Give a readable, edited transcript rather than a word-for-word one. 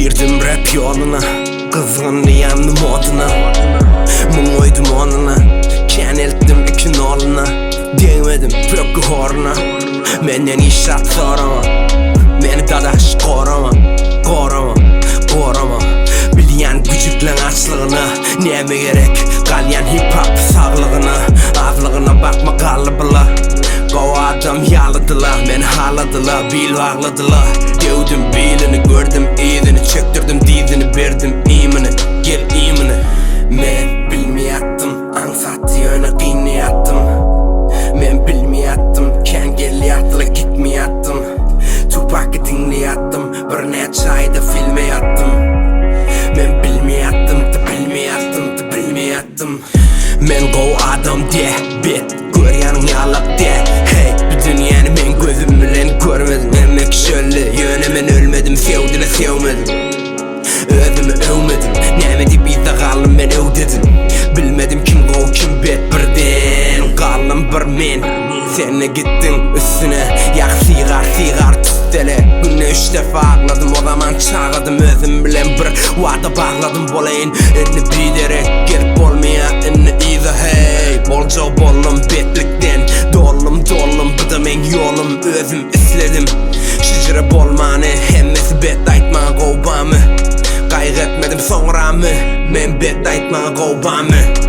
Girdim rap ýoluna, gyzgyn ýandym oduna. Muň goýdum onuna, kän eltdim iki noluna. Degmedim pökgi horuna, menden hiç zat sorama. Meni dadaş gorama, gorama, gorama. Bilýän güjükleň açlygyna näme gerek, galýan hip-hop saglygyna. Azlygyna bakma galybyla, gowy adam ýalydyla. Meni haladyla, bil bagladyla. Döwdüm bilini, gördüm yzyny, çökdürdim dizini, berdim iýmini, gel iýmini. Men bilmeýärdim, aňsatdy ýöne gynýardym. Men bilmeýärdim, kän gelýärdi-le gitmeýärdim. Tupaky diňleýärdim, birnäçe aýda filme ýatdym. Men bilmeýärdim, bilmeýärdim, bilmeýärdim. Men gowy adam dä, bet görýäniň ýalak dä. Hey, bu dünýäni men gözüm bilen görmedim. Hemme kişi öldi, ýöne men ölmedim, söwdüle söwmedim. Özümi öwmedim, näme diýip yzda galdym men öwdedim. Bilmedim kim gowy kim bet birden galdym bir men. Sen-de gitdiň üstüne, ýak sygar sygar tüssele. Günde üç defa agladym, o zaman çagadym özüm bilen bir wada bagladym bolaýyn indi biderek gelip bolmaýa indi yza hey. Boljak boldum betlikden, doldum doldum bu-da meň ýolum özüm isledim. Şejere bolmany hemmesi bet aýtmaga gowbamy? Gaýgy etmedim soňramy? Men bet aýtmaga gowbamy?